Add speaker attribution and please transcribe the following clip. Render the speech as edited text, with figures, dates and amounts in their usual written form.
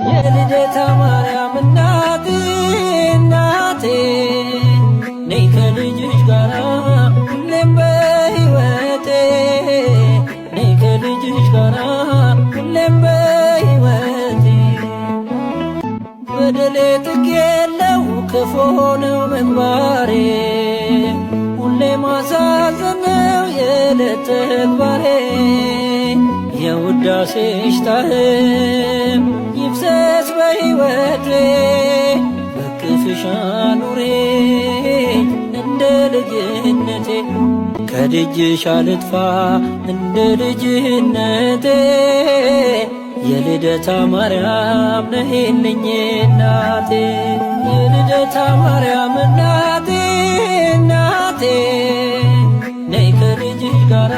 Speaker 1: የልደታ ማርያም እናቴ እናቴ ነይ ከልጅሽ ጋራ ሁሌም በሕይወቴ፣ ነይ ከልጅሽ ጋራ ሁሌም በሕይወቴ። በደሌ ጥግ የለው፣ ክፉ ነው ምግባሬ፣ ሁሌ ማሳዘን ነው የዕለት ተግባሬ። የውዳሴሽ ጣዕም ይፍሰስ በሕይወቴ፣ በክፍሽ አኑሪኝ እንደ ልጅነቴ፣ ከደጅሽ አልጥፋ እንደ ልጅነቴ። የልደታ ማርያም ነይልኝ እናቴ፣ የልደታ ማርያም እናቴ እናቴ ነይ ከልጅሽ ጋራ